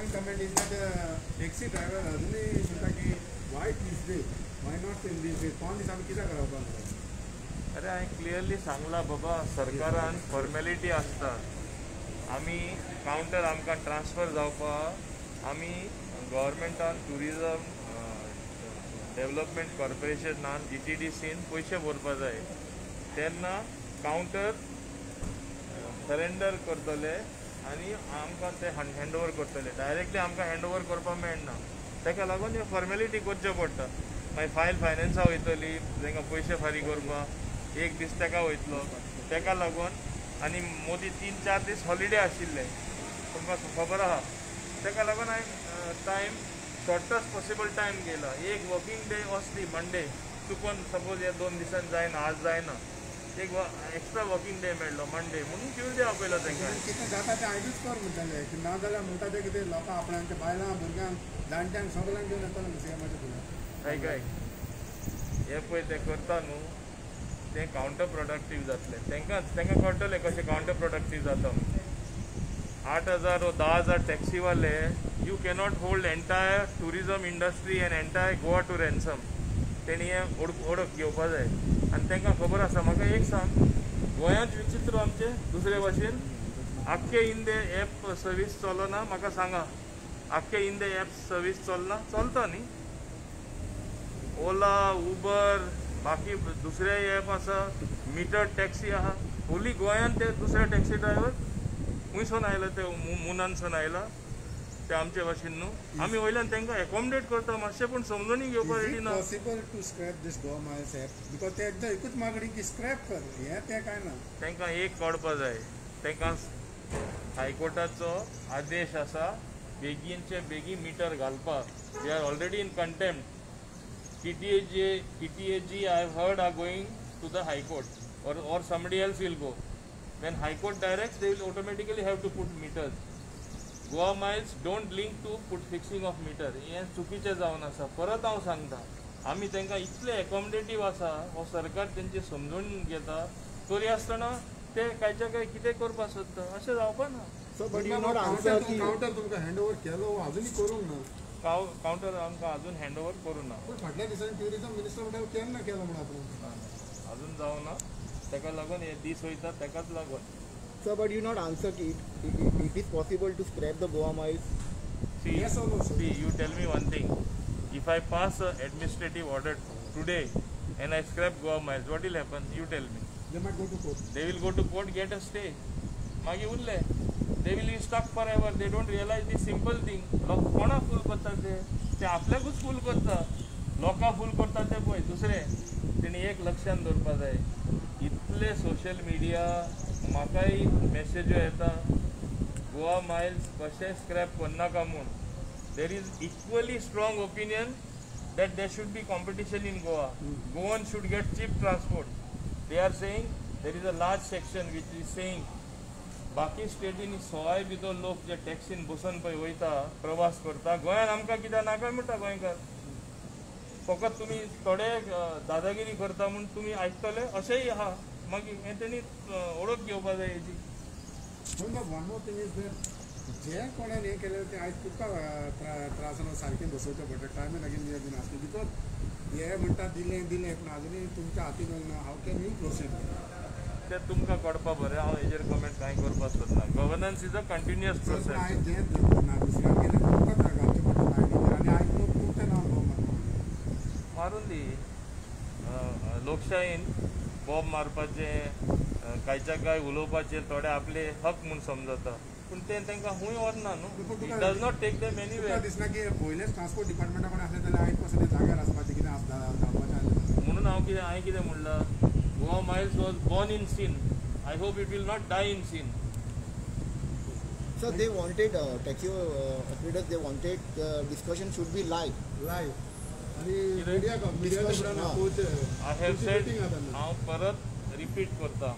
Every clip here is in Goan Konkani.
Second comment is that taxi driver अजूनय म्हणटा की why Tuesday, why not in this day, 5 दीस आमी कित्याक रावपाक जाय? अरे हांवें क्लियरली सांगलां बाबा, सरकारान फॉर्मेलिटी आसता. आमी कावंटर आमकां ट्रान्सफर जावपाक आमी गव्हर्मेंटान ट्युरिजम डेव्हलपमेंट कॉर्पोरेशनान GTDCन पयशे भरपा जाय, तेन्ना कावंटर सरेंडर करतले आनी आमकां ते हँड ओवर करतले. डायरेक्टली आमकां हँड ओवर करपाक मेळना, ताका लागून हे फॉर्मेलिटी करच्यो पडटा. मागीर फायल फायनान्सा वयतली, तांकां पयशे फारीक करपाक एक दीस ताका वयतलो, ताका लागून. आनी मोदी 3-4 दीस हॉलिडे आशिल्ले, तुमकां खबर आहा, ताका लागून हांवें टायम शॉर्टस्ट पॉसिबल टायम गेला. एक वर्किंग डे असली मंडे चुकोन सपोज ह्या 2 दिसान जायना, आज जायना, एक एक्स्ट्रा वर्किंग डे मेळ्ळो मंडे म्हणून ट्युजडे आपयलो तांकां. कितें जाता तें आयजूच कर म्हणटाले, ना जाल्यार म्हणटा ते कितें लोकां आपणांच्या बायलां भुरग्यांक जाणट्यांक सगल्यांक घेवन येतले सीएमाच्या फुडें. काय काय हे पळय ते करता न्हू, तें कावंटर प्रोडक्टीव जातलें. तांकां कळटलें कशें कावंटर प्रोडक्टीव जाता. 8,000 वा 10,000 टॅक्सीवाले, you cannot hold entire tourism industry and entire Goa to ransom. तेणी हें ओळख घेवपा जाय आनी तांकां खबर आसा. म्हाका एक सांग, गोंयांत विचित्र आमचें दुसरे भाशेन आख्खे इंदे एप सर्वीस चलना. म्हाका सांगा, आख्खे इंदे एप सर्वीस चलना? चलता न्ही. ओला, उबर, बाकी दुसरे एप आसा, मिटर टॅक्सी आहा. होली गोंयांत ते दुसरे टॅक्सी ड्रायव्हर खुंयसून आयला, ते मुनानसून आयला, ते आमचे भाशेन न्हू. आमी वयल्यान तांकां एकोमोडेट करता मातशें, पूण समजून घेवपाक रेडी ना. Possible to scrap this Goa Miles app? Because ते एकदां एकूच मागणी की स्क्रॅप कर, हें तें कांय ना. तांकां एक कळपा जाय, तांकां हायकोर्टाचो आदेश आसा बेगीनचे बेगीन मिटर घालपाक. We are already in contempt. TTAG I have heard are going to the High Court or somebody else will go. When High Court directs, they will automatically have to put meters. Goa Miles don't link to put fixing of meter. हें चुकीचें जावन आसा. परत हांव सांगता, आमी तांकां इतले एकोमोडेटीव आसा, हो सरकार तेंची समजून घेता, तरी आसतना ते कांयच्या काय कितें करपाक सोदता, अशें जावपा ना. So, but you not answer की कावंटर तुमकां हँड ओवर केलो अजुनूय करूंक ना? कावंटर आमकां अजून हँड ओवर करूं ना. पूण फाटल्या दिसांनी ट्युरिजम मिनिस्टर म्हणटा केन्ना केलो म्हणून आपण अजून जावना, ताका लागून हे दीस वयता ताकाच लागून. Sir, but you not answer की it is possible to scrap the Goa Miles? See, Yes or no, sir? See, you tell me one thing. If I pass an administrative order today and I scrap Goa Miles, what will happen? You tell me. They might go to court. They will go to court, get a stay. मागीर उरले. They will be stuck forever. They don't realize this simple thing. लोक कोणाक फूल करता ते? ते आपल्याकूच फूल करता. लोकांक फूल करता ते पळय दुसरे. तेणी एक लक्षांत दवरपा जाय, इतले सोशल मिडिया म्हाकाय मॅसेज्यो येता गोवा मायल्स कशें स्क्रॅप करनाका म्हूण. There is equally strong opinion that there should be competition in Goa. Goan should get cheap transport. They are saying there is a large section which is saying बाकी स्टेटींनी सवाय भितर लोक जे टॅक्सीन बसून पळय वयता, प्रवास करता, गोंयांत आमकां कित्याक नाका म्हणटा गोंयकार. फकत तुमी थोडे दादागिरी करता म्हूण तुमी आयकतले अशेंय आहा. मागीर हें तेणी ओळख घेवपा जाय हेजी. पूण one more thing is that जे कोणें हें केलें तें आयज तुका त्रासान सारकें बसोवचें पडटा, टायमी लागीं बीन आसलें. Because हे म्हणटा दिलें दिलें, पूण आजुनूय तुमच्या हातीन ना. How can you proceed? तें तुमकां कळपा बरें, हांव हेजेर कमेंट कांय करपाक सोदना. Governance is a continuous process. आयज जें ना दुसऱ्यान केलें तुमकां घालचें पडटा लायनीचेर, आनी आयज लोक तुमचें नांव बॉम्ब मारता. मारून दी. लोकशायेन बॉम्ब मारपाचें, कांयच्या काय उलोवपाचें थोडे आपले हक म्हूण समजता, पूण तें तांकां खूंय व्हरना न्हू. It does not take them anywhere. दिसना की पयलेच ट्रान्सपोर्ट डिपार्टमेंटा कडेन आसलें जाल्यार आयज पासून जाग्यार आसपाचें कितें जावपाचें आसलें. म्हणून हांव कितें हांवें कितें म्हणलां, Goa Miles was born in sin. I hope it will not die in sin. So they wanted taxi operators, they wanted the discussion should be live. Live. आणि media Discussion, I have said, हांव परत रिपीट करता,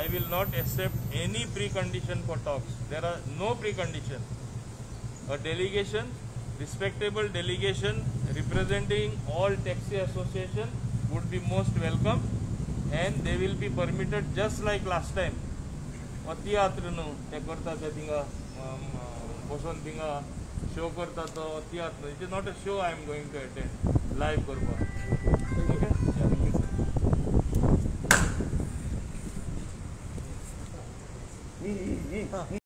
I will not accept any precondition for talks. There are no precondition. A delegation, respectable delegation representing all taxi association would be most welcome, and they will be permitted just like last time. हो तियात्र न्हू ते करता ते थिंगा बसोन थिंगा शो करता तो तियात्र न्हू. It is not a show I am going to attend live करपाक. ओके.